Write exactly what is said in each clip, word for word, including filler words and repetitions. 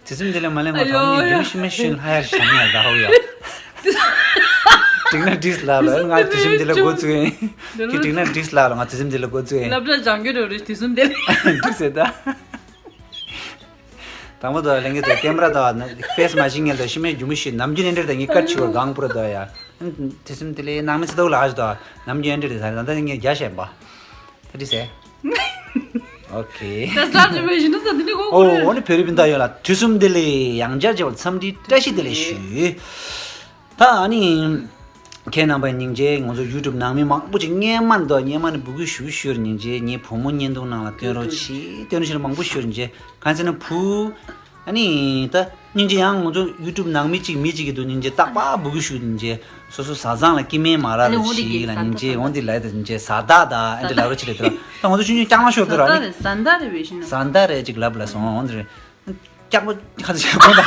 དུས་གསུམ་འདི་ལ་མ་ལེན་པ་དང་ནི་རྒྱུན་ཤི་མེ་ཤུན་ལྷ་ཡར་ཞང་ཡར་ད་ཧོ་ཡ། དྲིང་ན་དྲིས་ལ་ལ་ང་དུས་གསུམ་འདི་ལ་འགོ་བཙུགས་ཡིན། ཁྱེད་དྲིང་ན་དྲིས་ལ་ལ་ང་དུས་གསུམ་འདི་ལ་འགོ་བཙུགས་ཡིན། སློབ་གྲྭ་སྦྱང་རྒྱུ་རེད་རེད་དུས་གསུམ་འདི་ལ། དྲིས་ཟེར་ད། དང་པོ་དང་ལྷན་རྒྱས་ཚོ་ཀེམ་ར་དང་ཕེས་མ་ཤི་ངེལ་དང་ཤི་མེ་རྒྱུན་མི་ཤི་ནམ་རྒྱུན་ཨེ་འདྲེར་དང་ངེད་ཀར་ཆི་བར་གང་པུར་དང་ཡ། དུས་གསུམ་འདི་ལ་ནང་མི་ཚེ་ཐོག་ལ་ཨ་ཞི་དང་ནམ་རྒྱུན་ཨེ་འདྲེར་དང་ད་ལྟ་ངེད་རྒྱ་ཞན་པ། ད་དྲིས་ཟེར། ཨོ་ཁེ། ད་སྟྲ་ཅི་བས་ཞིན་ན་ས་དེ་ནི་གོ་ཨོ་ཨོ་ནི་བོད་རིགས་སྤུན་ཟླ་ཡོད་ལ་དུས་གསུམ་འདི་ལས་ཡང་བསྐྱར་བྱས་པ་འཚམས་འདྲི་བཀྲ་ཤིས་བདེ་ལེགས་ཞུ། ད་ཨ་ནི། ཁྱེད་རྣམ་པའི་སྙིང་རྗེ་ང་ཚོ་ཡུ་ཊུབ་ནང་མི་མང་པོ་ཅིག་སྔན་མ་འདུག་སྔན་མ་ནས་འབོད་སྐུལ་ཞུ་ཞུ་ར་སྙིང་རྗེ་ངའི་བུ་མོ་བརྙན་ཐུང་ནང་ལ་སྟོན་རོགས་བྱེད་སྟོན་རོགས་བྱེད་ར་མང་པོ་ཞུ་ར་སྙིང་རྗེ་གང་ཟེར་ན་བུ། ཨ་ནི་ད་སྙིང་རྗེ་ཡང་ང་ཚོ་ཡུ་ཊུབ་ནང་མི་གཅིག་མི་གཅིག་གི་འདུག་སྙིང་རྗེ་རྟག་པར་འབོད་སྐུལ་ཞུ་སྙིང་རྗེ། སོ་སོ་བཟའ་ཚང་ལ་སྐྱེ་དམན་མ་རག་ལ་ཞིག་ལ་སྙིང་རྗེ་འོང་དེ་ལ་ཡ་ད་སྙིང་རྗེ་བཟའ་ཟླ་ད་ཨ་འདྲ་ལ་རོ་ཆེ་ལ་དེ་ར་ད་ང་ཚོ་ཆུང་ཆུང་རྐྱང་ལ་ཤོར་དེ་ར་ནི། བཟའ་ཟླ་རེད་བས་ཤིན་ན། བཟའ་ཟླ་རེད་ཅིག་ལབ་ལ་སོང་འོང་དེ་རེད། སྐྱག་པ་ཁ་ཅིག་གོ་ད་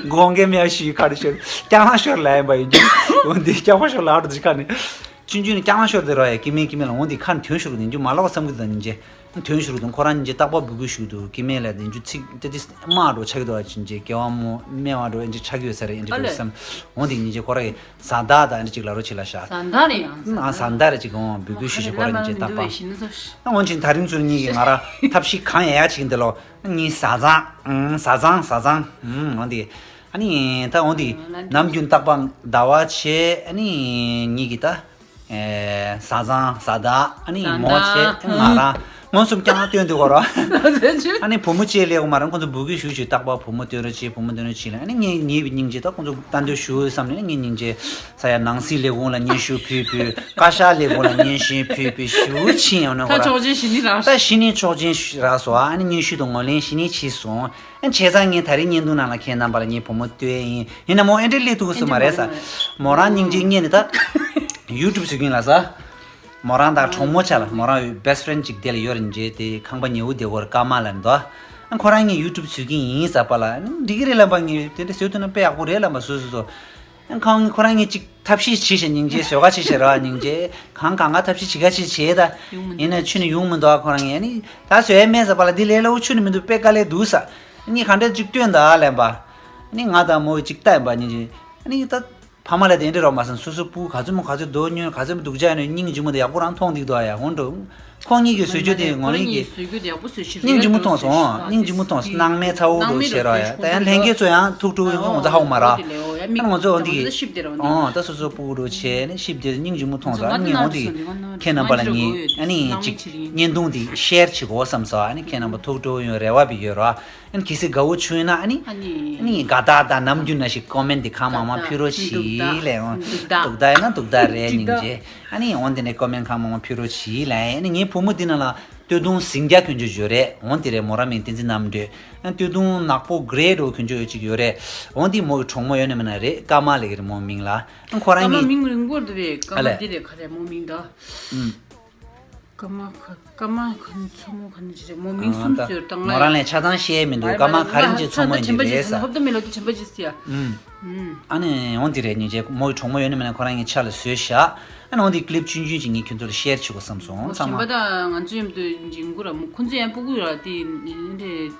དགོངས་འགལ་མེད་ཞུས་ཁ་རེ་ཤོར་རྐྱང་ལ་ཤོར་ལ་ཡིན་པ་ཡིན་གྱི་འོང་དེ་སྐྱག་པ་ཤོར་ལ་རོ་དེ་ཁ་ནི། ཆུང་ཆུང་ནི་རྐྱང་ལ་ཤོར་དེ་ར་ཡ་སྐྱེ་དམན་སྐྱེ་དམན་ལ་འོང་དེ་ཁ་ནི་དོན་ཤོར་དེ་འཇུ་མ་ལོག་བསམ་གི་ད་སྙིང་རྗེ། དོན་ཞུ་རུ་དང་ཁོ་རང་སྙིང་རྗེ་རྟག་པར་འབོད་སྐུལ་ཞུ་འདུག་སྐྱེ་དམན་ལ་དེ་ཚོ་ཚིག་ཏེ་ཏེ་དམག་འགྲོ་ཆགས་ཀྱི་འདུག་ཅིན་ཅེ་སྐྱེ་བ་མོ་སྨེ་བ་འགྲོ་ཨེ་འདྲ་ཆགས་ཀྱི་ཡོད་ས་རེད་ཨེ་འདྲ་ཨ་ལས། འགྲོ་བསམ། འོང་དེ་སྙིང་རྗེ་ཁོ་ར་གི་བཟའ་ཟླ་དང་ཨེ་འདྲ་ཅིག་ལ་རོ་ཆེ་ལ་ཤ། བཟའ་ཟླ་རེད་ཡང་ཨ་བཟའ་ཟླ་རེད་ཅིག་འོང་འབོད་སྐུལ་ཞུ་ཞུ་ཁོ་ར་སྙིང་རྗེ་རྟག་པར། ཨ་འོང་ཅིན་ད་རིང་ཚུར་གཉིས་ཀྱི་ང་ར་ཐབས་ཤེས་གང་ཡ་ཡ་ཅིག་འདི་ལོ་གཉིས་བཟའ་ཚང་བཟའ་ཚང་བཟའ་ཚང་འོང་དེ། ཨ་ནི་ད་འོང་དེ་ནམ་རྒྱུན་རྟག་པར་ཟླ་བ་ཆེ་ཨ་ནི་གཉིས་ཀྱི་ད། བཟའ་ཚང་བཟའ་ཟླ་ཨ་ནི་མོ་ཆེ་ང་རང་མངོན་སུམ་རྐྱང་སྟོན་དུས་གོ་ར། ཨ་ནི་བུ་མོ་ཆེ་ལེགས་མ་རང་ཁོང་ཚོ་འབོད་སྐུལ་ཞུ་ཞུ་རྟག་པར་བུ་མོ་སྟོན་རོགས་བྱེད་བུ་མོ་སྟོན་རོགས་བྱེད་ལ་ཨ་ནི་ངའི་ཉེ་བའི་སྙིང་རྗེ་ད་ཁོང་ཚོ་ལྟ་འདོད་ཞུ་བསམ་ནས་ངའི་སྙིང་རྗེ་ས་ཡ་ནང་སྲིད་ལས་ཁུངས་ལ་སྙན་ཞུ་ཕུལ་ཕུལ་བཀའ་ཤག་ལས་ཁུངས་ལ་སྙན་ཞུ་ཕུལ་ཕུལ་ཞུ་ཕྱིན་ཡོང་ནས་གོ་ར། ད་ཆོག་མཆན་ཞུ་ནི་རག་ད་ཞུ་ནི་ཆོག་མཆན་རག་སོང་ཨ་ནི་སྙན་ཞུ་དང་ངོས་ལེན་ཞུ་ནི་ཕྱིན་སོང་། བྱས་ཙང་ངས་ད་རིང་བརྙན་ཐུང་ནང་ལ་ཁྱེད་རྣམ་པ་ལ་ངའི་བུ་མོ་ལྟོས་ཡིན་ཡིན་ན་མོ་ཨེ་འདྲ་སླེབས་ཐུབ་ཀྱི་སུ་མ་རེད་ས། མོ་རང་སྙིང་རྗེ་ངས་ནི་ད་ཡུ་ཊུབ་བཟོ་གིན་ལ་ས། མོ་རང་དང་གྲོགས་མོ་ཆ་ལ་མོ་རང་ཡོད་best friend་ཅིག་དེ་ལ་ཡོད་རེད་འཇེ་དེ་ཁང་པ་ཉེ་བོ་དེ་གོར་ཀ་མ་ལ་འདུག་ཁོ་རང་ངས་ཡུ་ཊུབ་བཟོ་གིན་ཡིན་ས་པ་ལ་འགྲིག་གི་རེད་ལབ་པ་ངས་དེ་འདྲ་བཟོས་ཐུབ་ན་དཔེ་ཡག་པོ་རེད་ལབ་པ་སོ་སོ་སོ། ཁང་ཁོ་རང་ངས་ཅིག་ཐབས་ཤེས་བྱེད་ཤེས་སྙིང་རྗེ་བཟོ་ག་བྱེད་ཤེས་ར་སྙིང་རྗེ་གང་གང་ག་ཐབས་ཤེས་བྱེད་ག་བྱེད་བྱེད་ད་ཡིན་ན་ཆུ་ནི་ཡོང་མི་འདུག་ཁོ་རང་ངས་ནི་ད་བཟོ་ཡ་མེད་ཟ་པ་ལ་འདི་ལས་སླ་བོ་ཆུ་ནི་མི་འདུག་དཔེ་དཀའ་ལས་འདུག་ས་ནི་ག་འདྲ་ཅིག་སྟོན་ད་ལན་པ་ནི་ང་དང་མོ་ཅིག་ལྟ་ཡིན་པ་སྙིང་རྗེ་ནི་ད་ཕ་མ་ལ་དེ་འདྲ་རོགས་མ་སང་སོ་སོ་སྤུ་ག་ཚོད་མོ་ག་ཚོད་རྡོ་ཉོས་ག་ཚོད་མོ་སྡུག་ཅག་ཡིན་ནོ་སྙིང་རྗེ་མོ་དེ་ཡག་པོ་རང་མཐོང་འདུག་ད་ཡ་ཧོན་འགྲོ། ཁོང་གཉིས་ཀྱིས་བཟོ་རྒྱུ་དེ་ངོ་ལེན་གྱིས་སྙིང་རྗེ་མོ་མཐོང་སོང་། སྙིང་རྗེ་མོ་མཐོང་སོང་། སྣང་མེད་ཚ་བོ་འགྲོ་བྱེད་རོགས་ཡ། ད་ཡང་ལྷན་རྒྱས་ཚོ་ཡང་ཐུགས་སྤྲོ་ཡོང་ང་ཚོ་ཧ་གོ་མ་ར། ད་ང་ཚོ་འོ་འདི་ཨོ་ད་སོ་སོ་སྤུ་གུ་འགྲོ་བྱས་ནས་ཤིབ་དེ་སྙིང་རྗེ་མོ་མཐོང་སོང་། ཨ་ནི་ངས་འོ་འདི་ཁྱེད་རྣམ་པ་ལ་ངས་ཨ་ནི་ཅིག་བརྙན་ཐུང་འདི་ཤེར་བྱེད་དགོས་བསམ་སོང་། ཨ་ནི་ཁྱེད་རྣམ་པ་ཐུགས་སྤྲོ་ཡོང་རེ་བ་བི་ཡོད་ར། ཨ་ནི་གལ་སྲིད་དགའ་བོ་བྱུང་ན་ཨ་ནི་ཨ་ནི་དགའ་རྟགས་དང་ནམ་རྒྱུན་ན་ཞིག་ཀོ་མེན་འདི་ཁ་མང་མང་ཕུལ་རོགས་གྱིས་ལས་འོ་སྡུག་རྟགས་ཡིན་ན་སྡུག་རྟགས་རེད་སྙིང་རྗེ། ཨ་ནི་འོན་ཏེ་ནས་ཀོ་མེན་ཁ་མང་མང་ཕུལ་རོགས་གྱིས་ལ། ཨ་ནི་ངའི་བུ་མོ་འདི་ན་ལ་སྟོད་ཐུང་ཟིང་རྒྱ་ཁྱོད་ཚོ་ཡོད་རེད། འོན་ཏེ་རེད་མོ་ར་མིང་བསྟན་འཛིན་རྣམ་གྲོལ། ཨ་སྟོད་ཐུང་ནག་པོ་གྷེ་རེ་འགྲོ་ཁྱོད་ཚོ་ཡོད་ཅིག་ཡོད་རེད། འོན་ཏེ་མོ་གི་གྲོགས་མོ་ཡོད་ནི་མིན་ན་རེད། ཀ་མ་ལེགས་རེད་མོ་མིང་ལ། ཨ་ཁོ་རང་ཀ་མ་གཉིས་མིང་རིང་པོ་འདུག་བས་ཀ་ཨ་མ་ལས་འདི་རེད་ག་རེ་མོ་མིང་ད། ཨུམ། ཀ་མ་ཁ་ཀ་མ་ཁ་ནི་ཚོ་མོ་ཁ་ནི་ཅི་རེད་མོ་མིང་གསུམ་ཨ་ད་ཟེར་ད་མོ་རང་ལས་ཆ་ཚང་ཤེས་མི་འདུག་ཀ་མ་ཁ་རིན་ཅི་ཚོ་མོ་ཡིན་གྱི་རེད་ས། ཧོབ་ཏུ་མི་ལོ་དུ་དྲན་པ་ཅི་ཟེར་ཡ། ཨུམ། ཨ་ནི་འོན་ཏེ་རེད་ཉིན་རྗེས་མོ་གི་གྲོགས་མོ་ཡོད་ནི་མིན་ན་ཁོ་རང་གི་ཆ་ལ་བཟོས་བཞག་ཨ་ནི་འོན་ཏེ་ཀི་ལིབ་ཆུང་ཆུང་ཅིག་ངས་ཁྱོད་ཚོ་ལ་ཤེར་བྱེད་དགོས་བསམ་སོང་ཚང་མ། ཁྱིམ་པ་དང་ང་ཚོ་མཉམ་དུ་འཇིང་གུ་ར་མོ་ཁོ་ཚོ་ཡང་སྤུ་གུ་ར་དེ་འདི་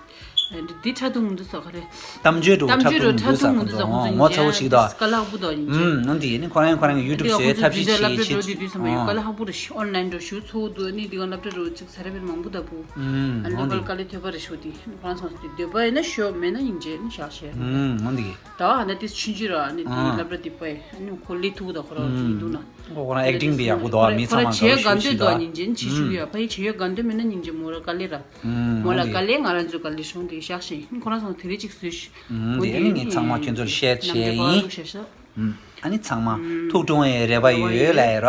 འདི་ཁྲ་ཐུང་འདུག་ས་ག་རེ། གཏམ་བརྗོད་འགྲོ་གཏམ་ཁྲ་བརྗོད་འགྲོ་ཐུང་ཁྲ་འདུག་ས་ཐུང་འདུག་ས་ཁོ་ཁོ་ཚོ་ངོ་ཚ་བོ་ཞིག་དང་། དཀའ་ལས་ཁག་པོ་དང་ཡིན་ཅེ། ཨུམ་ཨ་ནི་དེ་ནི་ཁོ་རང་ཁོ་རང་གི་ཡུ་ཊུབ་བཟོས་ཐབས་ཤེས་བྱེད་བྱེད་ཅེས། དཀའ་ལས་ཁག་པོ་རེད་ཤི་ཨོན་ལན་འགྲོ་ཞུ་ཚོགས་འདུག་ཨ་ནི་དེ་ག་སློབ་གྲྭ་རུ་ཅིག་ས་རེ་བེར་མང་པོ་ད་པོ། ཨུམ་ཨ་ནི་ཨོ་ལོ་དེ་དཀའ་ལས་ཐོས་པ་རེ་ཞུ་དེ་ཁོ་རང་ཚོ་དེ་འདོད་པ་ཡིན་ན་ཤོ་མེད་ན་ཡིན་ཅེ་ནི་བཞག་བྱས། ཨུམ་ཨ་ནི་དེ། ད་ཨ་ན་དེ་ཆུན་ཆུན་ར་ཨ་ནི་དེ་ཨ་སློབ་གྲྭ་དེ་པའི་ཨ་ནི་ཁོ་ལས་ཐུག་ད་ཁོ་ར་ཨུམ་ཡིན་འདུག་ན། ཁོ་ཁོ་རང་ཨེག་ཊིང་བི་ཡག་པོ་འདུག་ཨ་མི་ཚང་མ་དགའ་བོ་ཞུ་ཞིག་འདུག་ཨ། ཁྱེད་དགའ་འདོད་འདུག་ཨ་ཉིན་རྗེས་ནི་བྱེད་ཤུགས་ཡོད་ཕ་ཡི་བྱེད་ཡོད་དགའ་འདོད་མེད་ན་ཉིན་རྗེས་མོ་ར་དཀའ་ལས་ར། ཨུམ་མོ་ལ་དཀའ་ལས་ང་རང་ཚོའི་དཀའ་ལས་སྲུང་དེ་བཞག་ཤིང་ཁོ་རང་ཚོ་དེ་རིགས་ཅིག་བཟོས་ཤིག་ཨུམ་དེ་ཨ་ནི་ངས་ཚང་མ་ཁྱོད་ཚོར་ཤེར་བྱས་ཡིན། ཨུམ་ཨ་ནི་ཚང་མ་ཐུགས་སྤྲོ་བའི་རེ་བ་ཡོད་ལ་ཡོད་ར།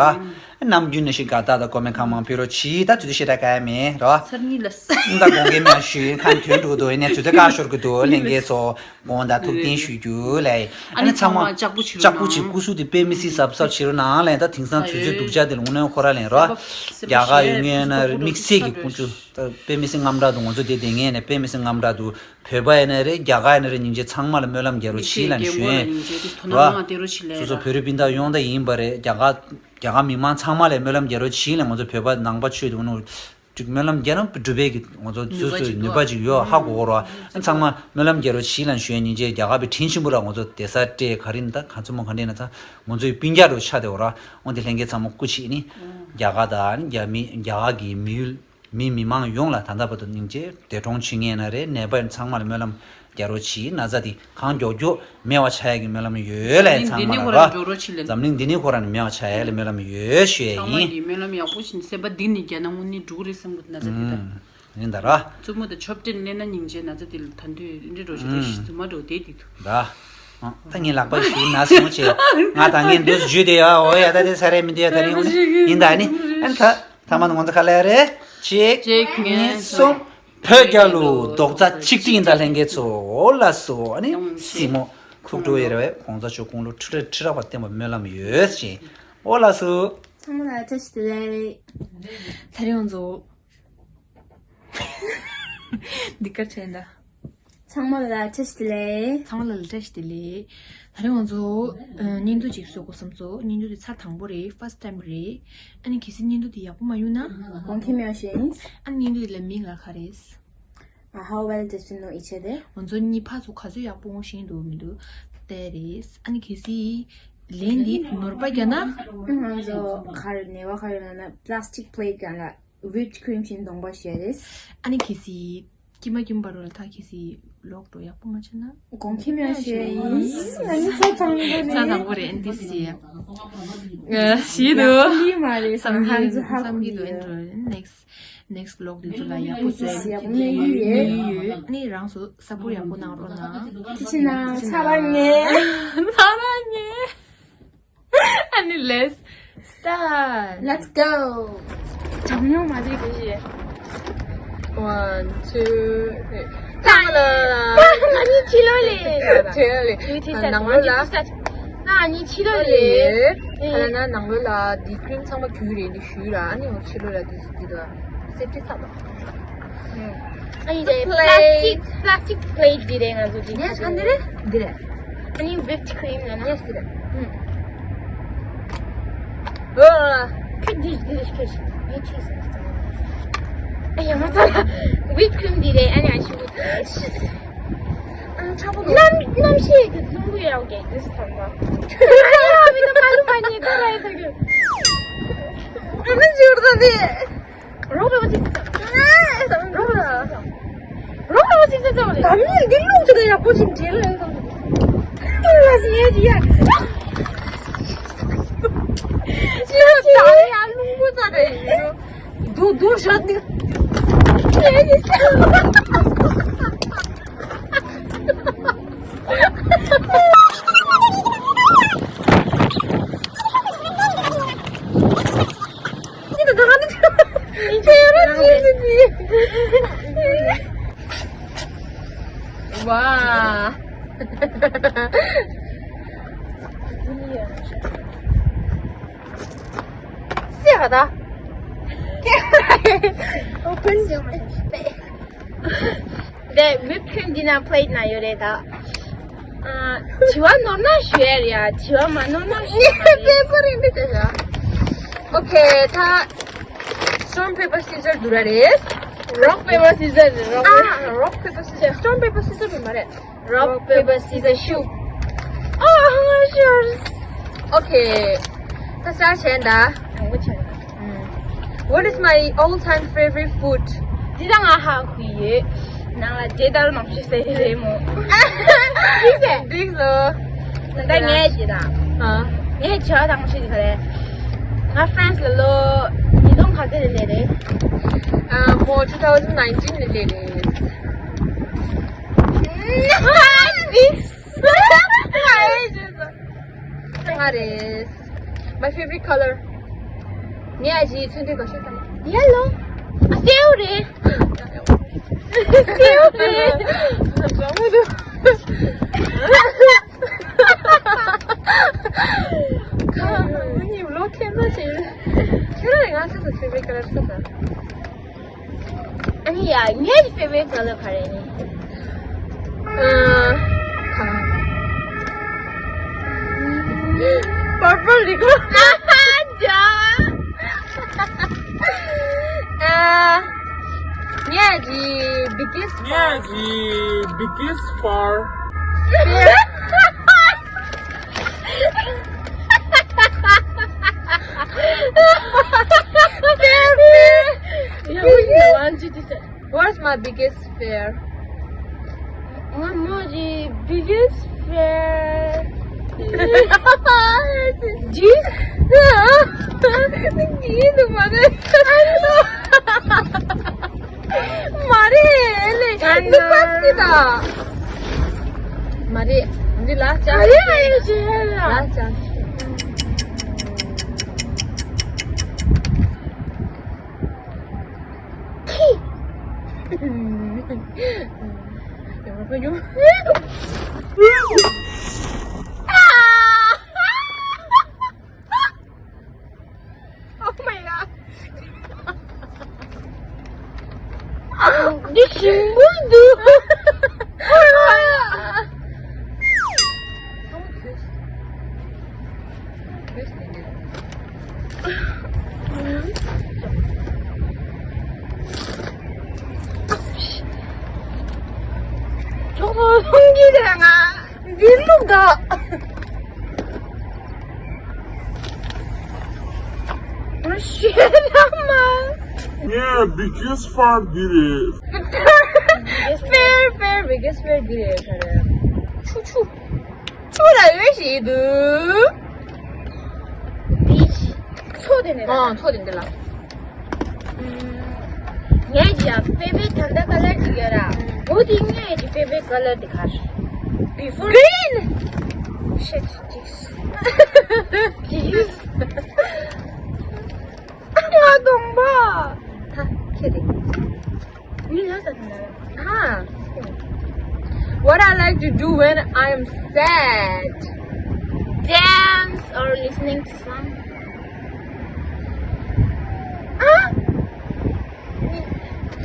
ནམ་རྒྱུན་ནས་ཤིག་དགའ་རྟགས་དང་ཀོ་མེན་ཁ་མང་ཕུལ་རོགས་གྱིས། ད་དུས་ཚོད་ཞེ་དྲག་ག་ཡ་མེད་ར། ཚར་གཉིས་ལ་ས། ད་དགོངས་འགལ་མེད་ཞུས་ཁ་དོན་འགྲོ་འདུག་ཡིན་ནའི་དུས་ཚོད་ཁག་ཤོར་གི་འདུག་ལྷན་རྒྱས་ཚོ། དགོངས་དག་ཐུགས་བསྟན་ཞུ་རྒྱུ་ལས། ཨ་ནི་ཚང་མ་ལྕགས་པོ་བྱེད་རོགས་གནང་། ལྕགས་པོ་བྱེད་སྐུ་གཟུགས་དེ་དཔེ་མི་སྲིད་གཟབ་གཟབ་བྱེད་རོགས་གནང་ལས། ད་དེང་སང་དུས་ཚོད་སྡུག་ཅག་དེ་ལ་དངོས་གནས་ཁོ་ར་ལེན་རོགས། རྒྱ་གར་ཡོད་ངེས་ན་དམིགས་བསལ་གྱི་ཀུན་སྤྱོད་ད་དཔེ་མི་སྲིད་རྔམ་དྲག་འདུག་ང་ཚོ་དེ་དེ་ངས་ནས་དཔེ་མི་སྲིད་རྔམ་དྲག་འདུག་བོད་པ་ཡིན་ན་རེད་རྒྱ་གར་ཡིན་ན་རེད་སྙིང་རྗེ་ཚང་མ་ལ་སྨོན་ལམ་རྒྱག་རོགས་གྱིས་ལབ་ནས་ཞུས་ཡིན། རོགས། སོ་སོ་བོད་རིགས་སྤུན་ཟླ་ཡོངས་ད་ཡིན་པ་རེད་རྒྱ་གར་རྒྱ་གར་མི་མང་ཚང་མ་ལ་སྨོན་ལམ་རྒྱག་རོགས་གྱིས་ལབ་ང་ཚོ་བོད་པ་ནང་པ་ཆོས་དུ་ནོ། ཅིག་སྨོན་ལམ་རྒྱལ་རབས་སྒྲུབ་པའི་གི་ང་ཚོ་ནུས་པ་ཚོས་ཅིག་ནུས་པ་ཅིག་ཡོད་ཧ་གོ་གོ་ར། ཨ་ཚང་མ་སྨོན་ལམ་རྒྱལ་རབས་ཆེ་ལ་ཞུ་ཡ་སྙིང་རྗེ། རྒྱ་གར་པའི་དྲིན་ཆེན་པོ་ར། ང་ཚོ་བསྡད་ས་སྤྲད་ག་རེ་ཡིན་ད་ག་ཚོད་མོ་ག་འདྲ་ཡིན་ན་ཚང་ང་ཚོའི་སྤུན་ཀྱག་རུ་ཆགས་བསྡད་ཡོད་ར། འོན་ཏེ་ལྷན་རྒྱས་ཚང་མ་སྐུ་མཁྱེན་ནི་རྒྱ་གར་དང་རྒྱ་མི་རྒྱ་གར་གི་མི་ཡུལ་མི་མི་མང་ཡོངས་ལ་ད་ལྟ་བར་དུ་སྙིང་རྗེ། འདས་གྲོངས་བྱུང་མཁན་ན་རེད་ནད་པ་ཚང་མ་ལ་སྨོན་ལམ་རྒྱལ་རབས་ཆེ། ན་ཚ་དེ་གང་མགྱོགས་མགྱོགས་མེད་པ་ཆགས་ཡ་གི་སྨོན་ལམ་ཡོད་ལ། འཛམ་གླིང་ཚང་མ་འདི་ནས་ལ་ཁོ་ར་ར་འགྲོ་རོགས་བྱེད་ལ། འཛམ་གླིང་འདི་ནས་ཁོ་ར་ནས་མེད་པ་ཆགས་ཡ་ལ་སྨོན་ལམ་ཡོད་ཞུ་ཡ་ཚང་མ་ཡིན། གི་སྨོན་ལམ་ཡག་པོ་བྱིན། སེམས་པ་གཏིང་ནས་རྒྱ་ནག་དངོས་གནས་འགྲོ་གི་རེད་བསམ་གི་འདུག་ན་ཚ་དེ་ད། ཨུམ། ཡིན་ད་ར། མཚོ་མོ་དང་ཆོབ་ཏེ་སླེབས་ན་སྙིང་རྗེ། ན་ཚ་དེ་ལ་ད་འདོད་འདྲེ་འགྲོ་ཞིག་རེ་ཞིག་རྫུན་མ་འགྲོ་བསྡད་འདུག་ད། ཨ་ད་ངའི་ལག་པ་ཞིག་ན་སོང་ཆེ། ང་ད་ངས་འདུག་ཞུས་དེ་ཡ་འོ་ཡ་ད་དེ་ས་རེད་མི་འདུག་ཡ་ད་རིང་ཡིན་ད་ནི་ཨ་ད་ཐ་མ་ང་ཚོ་ག་ལ་ཡ་རེད། གཅིག་གཅིག་གཉིས་གཉིས་གསུམ། བོད་རྒྱལ་ལོ། རྡོག་རྩ་གཅིག་སྒྲིལ་ཡིན་ད་ལྷན་རྒྱས་ཚོ། འོ་ལགས་སོ། ཨ་ནི་སྲིང་མོ་ཐུགས་སྤྲོ་ཡེར་བའི་གོང་ས་མཆོག་དགུང་ལོ་ཁྲི་ཁྲི་ཕྲག་པ་བརྟན་པ་སྨོན་ལམ་ཡོད་ཅིང་། འོ་ལགས་སོ། ཚང་མ་ལ་བཀྲ་ཤིས་བདེ་ལེགས། ད་རིང་ང་ཚོ་འདི་གར་ཆེན་ད། ཚང་མ་ལ་བཀྲ་ཤིས་བདེ་ལེགས། ཚང་མ་ལ་བཀྲ་ཤིས་བདེ་ལེགས། ད་རིང་ང་ཚོ་ཨ་བརྙན་ཐུང་ཅིག་བཟོ་དགོས་བསམ་སོང་། བརྙན་ཐུང་དེ་ཚར་དང་པོ་རེད། ཕར་སི་ཊི་ཊའིམ་རེད། ཨ་ནི་གལ་སྲིད་བརྙན་ཐུང་དེ་ཡག་པོ་མ་ཡོང་ན། དགོངས་འགལ་མེད་པ་ཞུ་ཡིན། ཨ་ནི་བརྙན་ཐུང་དེ་ལ་མིང་ལ་ག་རེ། Uh, how well does she know each other? ང་ཚོ་གཉིས་ཕར་ཚུར་ག་ཚོད་ཡག་པོ་ངོ་ཤེས་འདུག་མི་འདུག་དེ་རེད། ཨ་ནི་གལ་སྲིད་ལན་འདི་ནོར་པ་རྒྱག་ན། ང་ཚོ་ག་རེ་ནས་བ་ག་རེ་ལབ་ན་plastic plate སྒང་ལ་whipped cream བྱིན་གདོང་པ་བྱས་རེད། ཨ་ནི་གལ་སྲིད་ཀྱི་མ་ཀྱི་མ་བར་ལ་ད་གལ་སྲིད་ལོག་འགྲོ་ཡག་པོ་མ་བྱས་ན། དགོངས་འགལ་མེད་པ་ཞུ་ཡ་ཡིན། ང་ནི་ཚ་དང་པོ་རེད། ཚ་དང་པོ་རེད། ཨན་ཏི་སི་ཡ། ཞིག་འདུག་ཡག་པོ་མ་རེད། བསམ་གྱི་ཧན་ཛི་ཧ་བསམ་གྱི་འདུག་ཨན་ཏི་སི་ཡ། ནེག་སི་ནེག་སི་ལོག་དེ་ཚོ་ལ་ཡག་པོ་བཟོས། ཡག་པོ་གནང་གི་ཡོད། ཡོད། ཨ་ནི་རང་ཚོ་སཔོར་ཡག་པོ་གནང་རོགས་གནང་། ཐུགས་རྗེ་གནང་། ཚ་ལ་ཉེ། ཚ་ལ་ཉེ། ཨ་ནི་let's start. Let's go. གྲངས་ཉུང་མ་རེད་དེ་བཞིན། One, two, three. ཚང་མ་ལ། ང་གཉིས་ཕྱི་ལོགས་ལས། ཕྱི་ལོགས་ལས། ཡུ་ཐི་སར། ནང་ལོགས་ལ། ང་གཉིས་ཕྱི་ལོགས་ལས། ཁ་ལ་ན་ནང་ལོགས་ལ་འདི་ཀྲིམ་ཚང་མ་གྱུར་རེད། འདི་ཞུས་ར། ཨ་ནི་ང་ཕྱི་ལོགས་ལ་འདི་འདི་དོ་སེབ་ཏི་ཚང་མ། ཨ་ནི་དེ་plastic plastic plate འདི་རེད། ང་ཚོ་འདི་ནས་ཚ་འདི་རེད། འདི་རེད། ཨ་ནི་whipped cream ལ་ན། Yes འདི་རེད། ཨ། ཁྱོད་འདི་འདི་རེད། ཁྱོད་ངས་ཁྱོད་སེམས་ཙམ། ཨ་ཡ་མ་ཚ་ལ། Whipped cream འདི་རེད། ཨ་ནི་ཨ་ཤི་བུ། ཨ་ཁྲ་པོ་འདུག་གནམ་གནམ་གཤིས་ཀྱི་རླུང་བུ་ཡག་གི་འདི་སི་ཐང་པ། ཨ་ཡ་མི་དུ་མ་ལུ་མ་ཉེ་ད་ར་ཡི་ད་གི། ཨ་ནི་འཇུར་ད་འདི། རོགས་པ་སི་སི་ཙམ། རོགས་པ་སི་སི་ཙམ། རོགས་པ་སི་སི་ཙམ་རེད། ད་མི་འདི་ལུག་ཅིག་ཡག་པོ་ཞིག་འདྲེན་ལ་ཡོད་དམ། ཏུ་ལ་སི་ཡ་ཅི་ཡ། ཅི་ཡ་ད་ཡ་ལུང་པོ་ཙ་རེད། རྡོ་རྡོ་ཞག་འདི། ཨེ་ཡི་ས། ཝ། སེ་བ་ད། ཨོ་པན་སེ་བ་ད། དེ་whipped cream འདི་ན་plate ན་ཡོད་རེད་ད། ཨ། བྱི་བ་ནོར་ན་ཞུ་ཡ་རེད་ཡ། བྱི་བ་མ་ནོར་ན་ཞུ་ཡ་མ་རེད། པེ་པར་རིང་པོ་དེ་ཡ། Okay ད་stone paper scissor འདུག་ར་རེད། Rock paper scissor རེད། Rock ཨ་rock paper scissor stone paper scissor མ་རེད། Rock paper scissor shoot. Oh, I'm not sure. Okay. ད་ས་ཆེན་ད། ཨ་ཆེན། What is my all time favorite food? འདི་ད་ང་ཧ་གོ་ཡོད། ནང་ལ་དེ་ལྟར་མང་པོ་ཟེར་རེད་མོ། འདི་ཟེར། འདི་ལོ། ད་ངས་ཞེ་ད། ཨ། ངས་བྱ་དང་ཆེ་དེ་ག་རེད། ང་France ལ་ལོ་ཉིས་སྟོང་ག་ཚོད་ལ་སླེབས་རེད། ཨ་མོ་two thousand nineteen ལ་སླེབས་རེད། ང་རེད། My favorite color. ངས་ཨ་ཅེ་ཚོན་མདོག་ག་ཤོད་ད་ལེ། Yellow. ཨ་སེའུ་རེད། སེའུ་རེད། རང་མོ་དུ། ཁ་ནང་མི་གཉིས་ལོ་ཁྱད་མཚར་ཆེ། ཁྱོད་རང་ང་ཚོ་favorite color ས་ས། ཨ་ནི་ཡ། ངའི་favorite color ག་རེ་ནི། ཨ། གང་། purple རེད་གོ། ཨ་ཧ་ཇ། ཨ། ངའི་གི་biggest ངའི་གི་biggest far What's my biggest fear? ང་མོ་གི་biggest fear ཇི། ཇི་འདུག་མ་རེད། མ་རེད་ལེ། འདི་first གི་ད། མ་རེད། འདི་last chance། མ་རེད། ཨ་ཡེ་ཞེ་ལ། Last chance། ཁྱི། ཡོང་རོགས་ཡོང་། Oh my god. འདི་ཞིམ་པོ་འདུག་ཅོག་ཙེ་སོང་གི་རེད་ང་། འདི་ལུག་ག་ཤེས་ན་མ། ངའི་biggest fear འདི་རེད། Fear, fear, biggest fear འདི་རེད་ག་རེ། ཆུ་ཆུ། ཆུ་ལ་འོད་ཞིག་འདུག beach། མཚོ་དེ་ནས། ཨང་། མཚོ་དེ་འདི་ལ། ངའི་ཡ་favorite ད་ལྟ་color ཅིག་ཡོད་ར། འོ་དེ་ངའི་ཡ་favorite color དེ་ག་རེ། Before green. Shit, jeez. Jeez. ང་གདོང་པ། ད་ཁྱེད་རེད། མི་ལ་ས་དེ་ན་ར། ཧ། What I like to do when I am sad? Dance or listening to song. ཨ།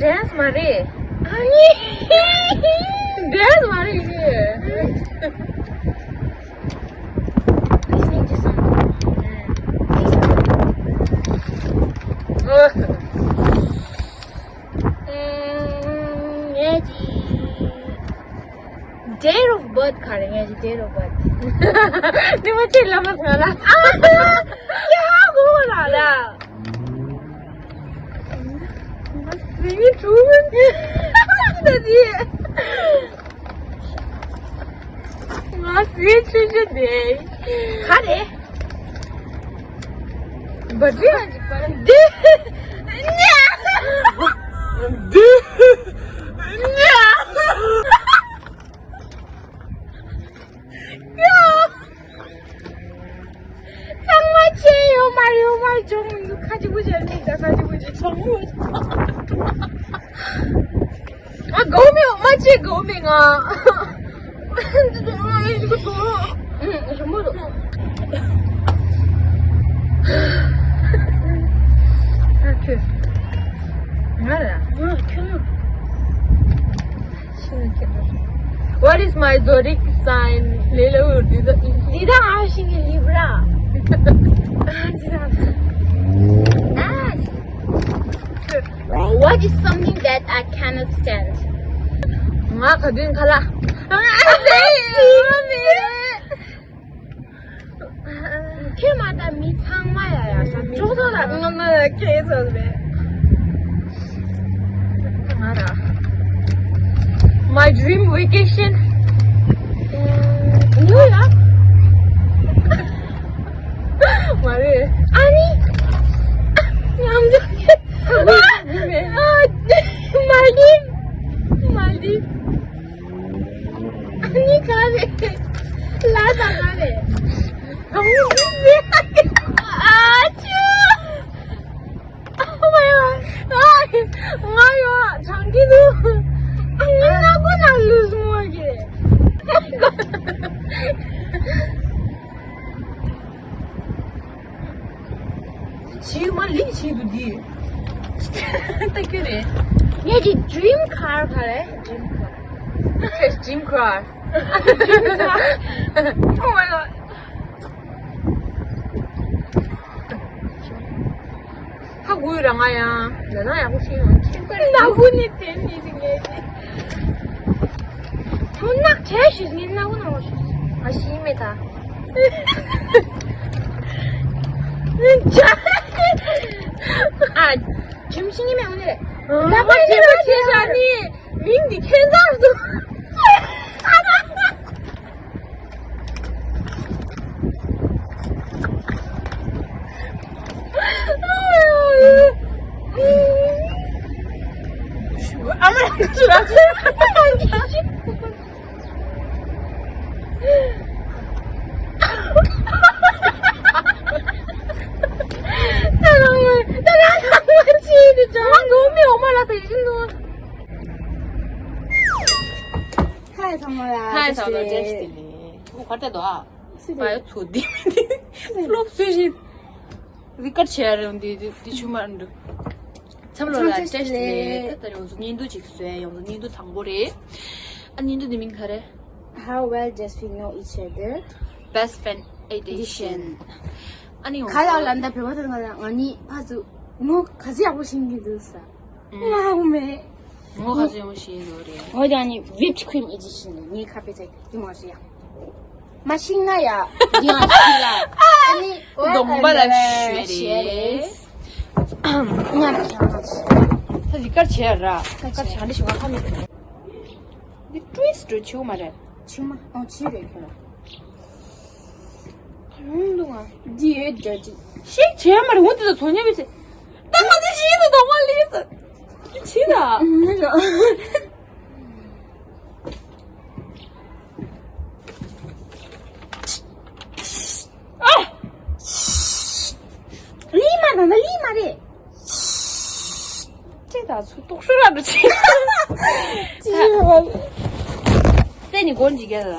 dance མ་རེད། ཨ་ནི། dance མ་རེད། Listening to song. ངའི་གི་date of birth ག་རེ། ངའི་གི་date of birth ནི་མ་ཆེ་ལ་མ་སང་ལ། ཨ། ཡ་གོ་ལ་ལ། ང་སི་ནི་ཁྲུ་མིན་ད་དི། ང་སི་ཁྲུ་ཅི་དེ། ག་རེ། བ་དི་ཨ་ཅི་པ་དི། ཉ། དི། ཉ། ཡ། ཚང་མ་ཆེ་ཡོད་མ་ཡོད་མ་ཅུང་མི་འདུག་ཁ་ཅིག་པུ་ཅན་མི་འདུག་ཁ་ཅིག་པུ་ཅན་ཚང་མ། ཨ་གོ་མེད་མ་ཆེ་གོ་མེད་ང་། ཨུ་ཞུ་མོ་རུ། ཨ་ཁྱོད། ང་ར། ང་ཁྱོད། What is my zodiac sign? ལེ་ལོ་འདི་ད། འདི་ད་ཨ་ཤིང་གི་Libra། འདི་ད། What is something that I cannot stand? ང་ག་དུས་ཁ་ལ། ཁྱེད་མ་ད་མི་ཚང་མ་ཡ་ཡ་ས་ཅོག་ཙོ་ལ་ང་མ་ལ་ཁྱེད་ཚོ་ལེ། ང་ར། My dream vacation. New York. མ་རེད། ཨ་ནི། ཡང་འདི། Maldives. Maldives. ཨ་ནི་ག་རེ། ལ་ད་ག་རེ། ཨ་ཅུ། Oh my god. ཨ། ང་ཡོད་དྲང་གི་འདུག་ཨ་ནི་ང་གོ་ན་ལུས་མོ་གི། ཕྱིར་མ་ལིང་ཕྱིར་དུ་འདི། ལྟ་རྒྱུ་རེད། ངས་ཀྱི་dream car ག་རེ། Dream car. Dream car. Dream car. Oh my god. How དགུ་ར་ང་ཡང་ན་ན་ཡག་པོ་ཤེས་ཡོང་ཁྱིམ་ཁ་ན་དགུ་ནི་དེ་ནི་རིང་ངེས་ཏེ། ཁོ་ནག་ཆེ་ཞིག་ངས་ན་དགུ་ན་བ་ཞིག་ཨ་ཤི་མེད་ད། ཨ་ཁྱིམ་ཤི་ངེས་མེད་འོ་ནི་རེད། ན་དགུ་ཆེ་བ་ཆེ་ཤ་ནི་མིང་འདི་ཁྱེད་ཚར་འདུག་ཨ་མ་ལགས་ཚུར་ལ། ད་རང་ད་རང་ཅི་དེ་ཅང་ང་མི་འོ་མ་ལ་ཟེར་གྱིན་འདུག་ཧའི་ཚང་མ་ལ། ཧའི་ཚང་མ་ལ་བཀྲ་ཤིས་བདེ་ལེགས། ཁོ་གར་བལྟས་འདུག་ཨ། སུ་དེ། བ་ཡོ་ཚོ་འདི་མི་འདི་ལོབ་སུ་ཞིག་རི་ཀར་བྱས་རེད་འདི་འདི་འདི་ཆུ་མར་འདུག་མཚམས་ལོ་ལ་བཀྲ་ཤིས་བདེ་ལེགས། ད་ཡོངས་སུ་བརྙན་ཐུང་ཅིག་བཟོས། ཡོངས་སུ་བརྙན་ཐུང་དང་པོ་རེད། ཨ་བརྙན་ཐུང་འདི་མིང་ག་རེ། How well does we know each other? Best friend edition. ཨ་ནི་ཡོངས་ག་ལ་ལ་འདའ་བོད་པ་དང་ང་ལ་ང་གཉིས་ཕ་ཚུ་ངོ་ག་ཚོད་ཡག་པོ་ཤེས་ཀྱི་འདུག་ས། ང་ཧ་གོ་མེད། ངོ་ག་ཚོད་ཡོང་ཤེས་ཡོད་རེད། ངོ་ཀྱང་ནི་whipped cream edition ནི་ངའི་ཁ་པེ་ཚེ་ཡི་མ་ཤི་ཡ། མ་ཤིང་ན་ཡ། འདི་ཡང་ཤི་ལ། ཨ་ནི་གདོང་པ་ལ་ཞུ་རེད། ང་ར་ཁྱང་ང་ཤི། ད་རི་ཀར་བྱས་ར། ཀར་བྱས་འདི་ཞུ་ང་ཁ་མི་འདུག་འདི་ཏུ་ཨིས་ཏུ་ཆེའུ་མ་རེད། ཆེའུ་མ་ཨོ་ཆེའུ་རེད་ཁྱོད་ར། གང་འདུག་ང་། འདི་ཡོད་འདྲ་ཅིག་ཤིག་བྱས་མ་རེད་འོ་དེ་ཚོ་ཚོ་ཉེ་བའི་ཚེ། ད་ང་འདི་ཤིག་ཏུ་གདོང་པ་ལི་ཚེ། འདི་ཆི་ད། ཨ། ལི་མ་རེད་ན་ལི་མ་རེད། ཅི་ད་ཚུ་ཏོག་ཤོར་ར་འདུག་ཅི། ཅི་ཡོད་པ་རེད། རྩེ་ནི་སྒོ་འཇིག་ག་ལ།